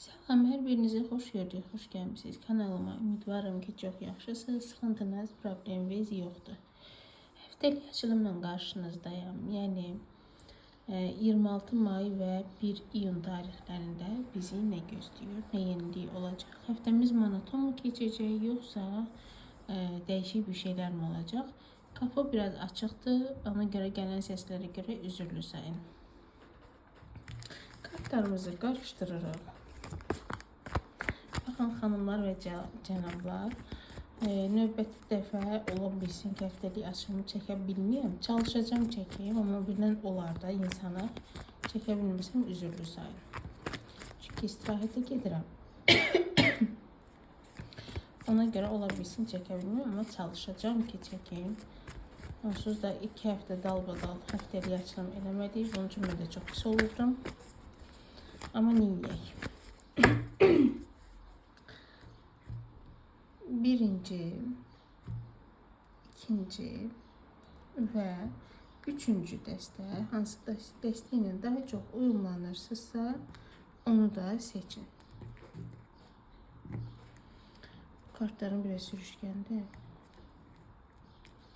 Salam, hər birinizi xoş gördük, xoş gəlmisiniz kanalıma. Ümidvaram ki, çox yaxşısınız, sıxıntınız, probleminiz yoxdur. Həftəlik açılımla qarşınızdayam. Yəni 26 may və 1 iyun tarixlərində bizi nə gözləyir, nə yenilik olacaq? Həftəmiz monoton mu keçəcək, yoxsa dəyişik bir şeylər mi olacaq? Kapı biraz açıqdır, ona görə gələn səslərə görə üzürlü sayın. Kartlarımızı qarışdırırıq. Baxın xanımlar və cənablar, növbəti dəfə ola bilsin ki, həftəlik açılımı çəkə bilməyəm. Çalışacağam çəkeyim, amma birdən olar da insana çəkə bilməsəm üzürlü sayın. Çünki istirahətə gedirəm. Ona görə ola bilsin çəkə bilməyəm, amma çalışacağam ki, çəkeyim. Onsuz da 2 həftə dalbadal həftəlik açılım eləmədik. Bunun üçün mən də çox pis olurdum. Amma neyləyək? Birinci, ikinci və üçüncü dəstə, hansı dəstə ilə daha çox uyumlanırsınızsa, onu da seçin. Kartlarım biraz sürüşkəndir.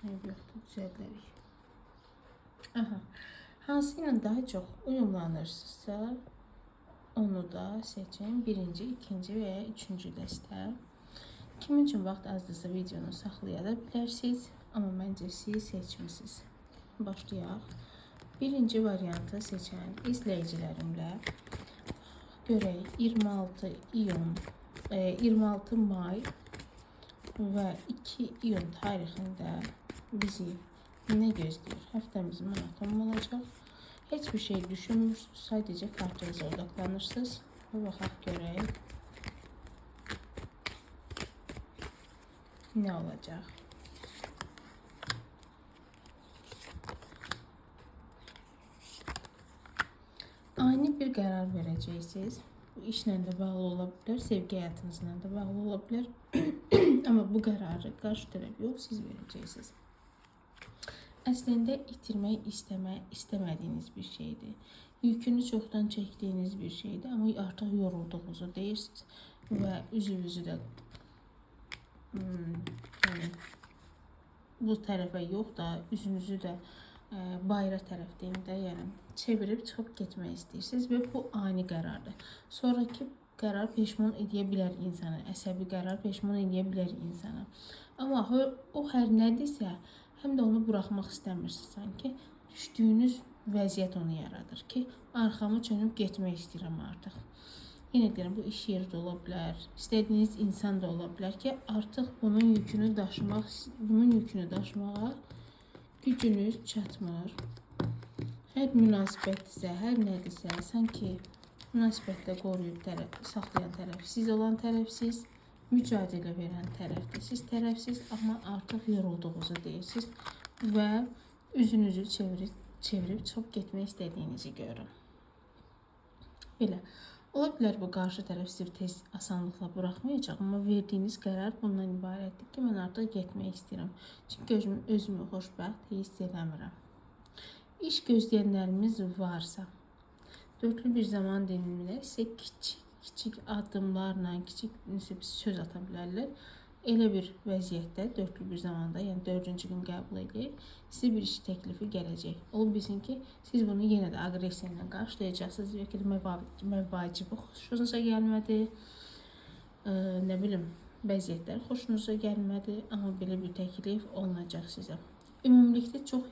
Yoxdur, düzəldərik. Aha. Hansı ilə daha çox uyumlanırsınızsa, onu da seçin. Birinci, ikinci və ya üçüncü dəstə. Kimin üçün vaxt azdırsa videonu saxlaya da bilərsiniz. Amma məncə siz seçmisiniz. Başlayaq. Birinci variantı seçən izləyicilərimlə görək 26 iyun, 26 may və 2 iyun tarixində bizi nə gözləyir? Həftəmiz monoton olacaq. Heç bir şey düşünmürsünüz, sadəcə kartınıza odaqlanırsınız və baxaq görək nə olacaq. Ani bir qərar verəcəksiniz. Bu işlə də bağlı ola bilər, sevgi həyatınızla da bağlı ola bilər. Amma bu qərarı qarşı tərəf yox, siz verəcəksiniz. Əslində itirmək istəmədiyiniz bir şeydir. Yükünü çoxdan çəkdiyiniz bir şeydir, amma artıq yorulduğunuzu deyirsiniz və üzünüzü də yəni, bu tərəfə yox da üzünüzü də bayıra tərəf deyim də, yəni çevirib çıxıb getmək istəyirsiniz və bu ani qərardır. Sonraki qərar peşman edə bilər insanı, əsəbi qərar peşman edə bilər insanı. Amma o hər nədirsə, həm də onu buraxmaq istəmirsiniz sanki. Düşdüyünüz vəziyyət onu yaradır ki, arxamı çönüb getmək istəyirəm artıq. Yenə deyirəm, bu iş yeri də ola bilər, istədiyiniz insan da ola bilər ki, artıq bunun yükünü daşımağa gücünüz çatmır. Hər münasibətdirsə, hər nədirsə, sanki münasibətdə qoruyub saxlayan tərəf siz olan tərəfsiz, mücadilə verən tərəfdir. Siz tərəfsiz, amma artıq yorulduğunuzu deyirsiniz və üzünüzü çevirib çıxıb getmək istədiyinizi görürəm. Belə. Ola bilər bu qarşı tərəf sizi tez asanlıqla buraxmayacaq, amma verdiyiniz qərar bundan ibarətdir ki, mən artıq getmək istəyirəm. Çünki özümü xoşbəxt hiss eləmirəm. İş gözləyənlərimiz varsa, dörtlü bir zaman dilimində sizə kiçik addımlarla, kiçik bir söz ata bilərlər. Elə bir vəziyyətdə, dörtlü bir zamanda, yəni dördüncü gün qəbul edək, sizə bir iş təklifi gələcək. Ola bilsin ki, siz bunu yenə də aqressiya ilə qarşılayacaqsınız. Bəlkə də məvacibi xoşunuza gəlmədi, nə bilim, vəziyyətlər xoşunuza gəlmədi, amma belə bir təklif olunacaq sizə. Ümumilikdə çox,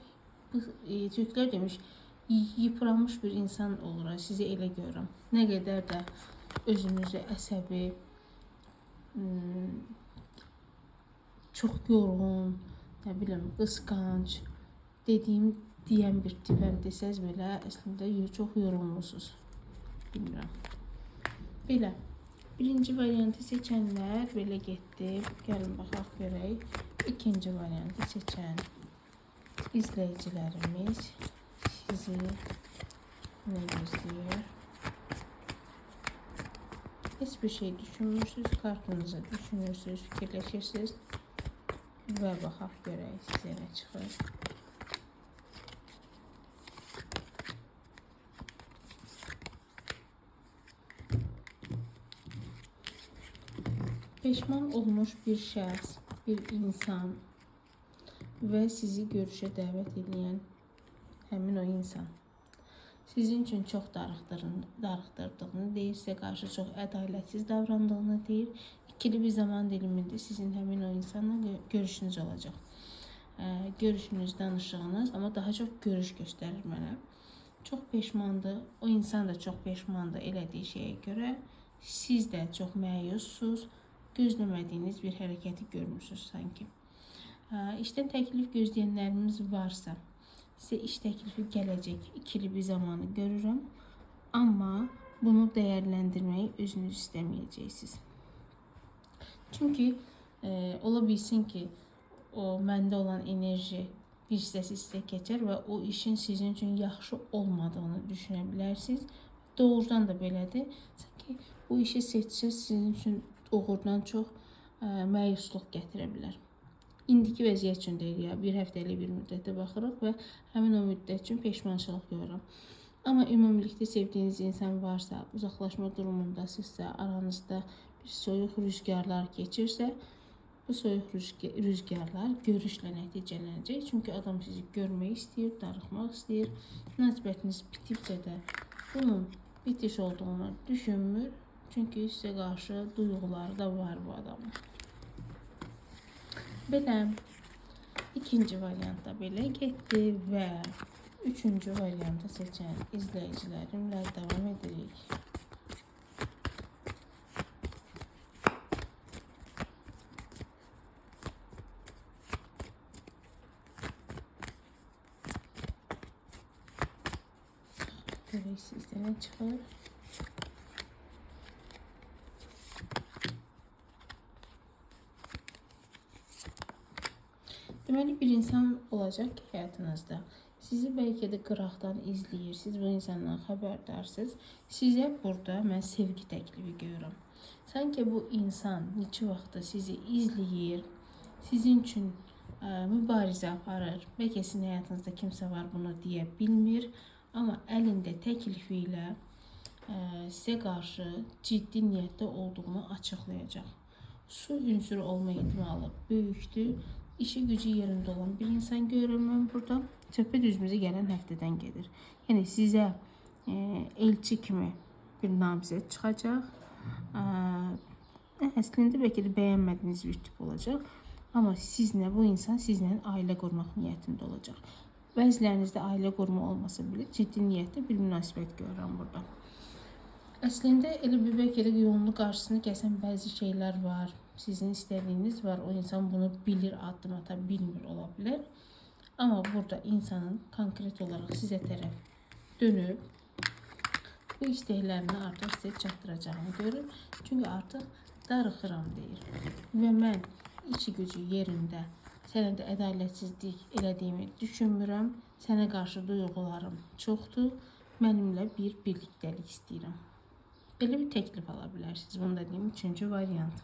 türklər demiş, yıpranmış bir insan olur, sizi elə görürəm. Nə qədər də özünüzü əsəbi, çox yorğun, nə bilim, qısqanc, deyən bir tipəm desəz belə, əslində çox yorulmusunuz. Bilmirəm. Belə. Birinci variantı seçənlər belə getdi. Gəlin baxaq görək. İkinci variantı seçən izləyicilərimiz sizi nə gözləyir? Heç bir şey düşünmürsünüz, kartınızı düşünürsünüz, fikirləşirsiniz və baxaq görək sizə nə çıxır. Peşman olmuş bir şəxs, bir insan və sizi görüşə dəvət edən həmin o insan. Sizin üçün çox darıxdırdığını deyir, sizə qarşı çox ədalətsiz davrandığını deyir. İkili bir zaman dilimində sizin həmin o insanla görüşünüz olacaq. Görüşünüz, danışığınız, amma daha çox görüş göstərir mənə. Çox peşmandır. O insan da çox peşmandır elədiyi şeyə görə. Siz də çox məyussunuz. Gözləmədiyiniz bir hərəkəti görmüsünüz sanki. İşdən təklif gözləyənlərimiz varsa, sizə iş təklifi gələcək. İkili bir zamanı görürəm. Amma bunu dəyərləndirməyi özünüz istəməyəcəksiniz. Çünki ola bilsin ki, o məndə olan enerji bir hissəsi sizə keçər və o işin sizin üçün yaxşı olmadığını düşünə bilərsiniz. Doğrudan da belədir. Sanki bu işi seçsəz sizin üçün doğrudan çox məyusluq gətirə bilər. İndiki vəziyyət üçün deyil ya, bir həftəlik bir müddətə baxırıq və həmin o müddət üçün peşmançılıq görürəm. Amma ümumilikdə sevdiyiniz insan varsa, uzaqlaşma durumundasınızsa, aranızda bir soyuq rüzgarlar keçirsə, bu soyuq rüzgarlar görüşlə nəticələnəcək. Çünki adam sizi görmək istəyir, darıxmaq istəyir. Münasibətiniz bitibsə də bunun bitiş olduğunu düşünmür. Çünki sizə qarşı duyğuları da var bu adamın. Belə, ikinci variantda belə getdi və üçüncü variantı seçən izləyicilərimlə davam edirik. Görək sizdə nə çıxır. Deməli, bir insan olacaq ki, həyatınızda sizi bəlkə də qıraqdan izləyir, siz bu insandan xəbərdarsınız. Sizə burada mən sevgi təklifi görürəm. Sanki bu insan neçə vaxtda sizi izləyir, sizin üçün mübarizə aparır. Bəlkə sizin həyatınızda kimsə var, bunu deyə bilmir. Amma əlində təklifi ilə sizə qarşı ciddi niyyətdə olduğunu açıqlayacaq. Su ünsürü olma ehtimalı böyükdür. İşi gücü yerində olan bir insan görürəm mən burada. Söhbət üzümüzə gələn həftədən gedir. Yəni sizə elçi kimi bir namizəd çıxacaq. Əslində bəlkə də bəyənmədiyiniz bir tip olacaq. Amma sizlə, bu insan sizlə ailə qurmaq niyyətində olacaq. Bəzilərinizdə ailə qurma olmasa belə ciddi niyyətdə bir münasibət görürəm burada. Əslində elə bir bəlkə də yolunu qarşısını kəsən bəzi şeylər var. Sizin istədiyiniz var. O insan bunu bilir, addım ata bilmir ola bilər. Amma burada insanın konkret olaraq sizə tərəf dönüb bu istəklərini artıq sizə çatdıracağını görür. Çünki artıq darıxıram deyir. Və mən işi gücü yerində sənə də ədalətsizlik elədiyimi düşünmürəm. Sənə qarşı duyğularım çoxdur. Mənimlə bir birlikdəlik istəyirəm. Belə bir təklif ala bilərsiniz. Bunu da deyim, üçüncü variant.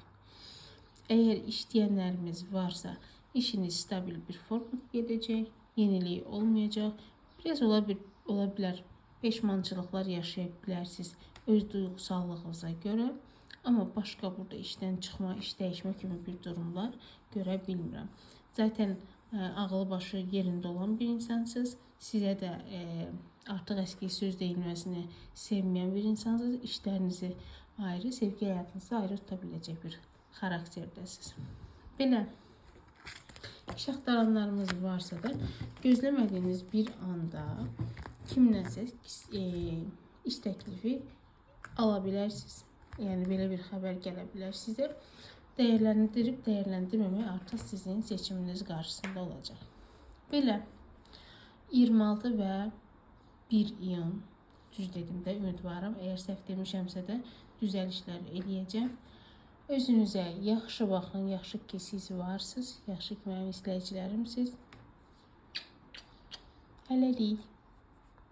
Əgər işləyənlərimiz varsa, işiniz stabil bir formada gedəcək, yenilik olmayacaq. Biraz ola bilər, peşmançılıqlar yaşaya bilərsiniz öz duyğusallığınıza görə. Amma başqa burada işdən çıxma, iş dəyişmə kimi bir durumlar görə bilmirəm. Zaten ağlı başı yerində olan bir insansınız. Sizə də artıq əski söz deyilməsini sevməyən bir insansınız. İşlərinizi ayrı, sevgi həyatınızı ayrı tuta biləcək bir xarakterdəsiniz. Belə iş axtaranlarımız varsa da gözləmədiyiniz bir anda kimdənsə iş təklifi ala bilərsiniz. Yəni belə bir xəbər gələ bilər sizə. Dəyərləndirib dəyərləndirməmək artıq sizin seçiminiz qarşısında olacaq. Belə 26 və 1 iyun düz dedim də, ümidvaram. Əgər səhv demişəmsə də düzəlişlər eləyəcəm. Özünüzə yaxşı baxın, yaxşı ki siz varsınız, yaxşı ki mənim izləyicilərimsiz. Hələlik.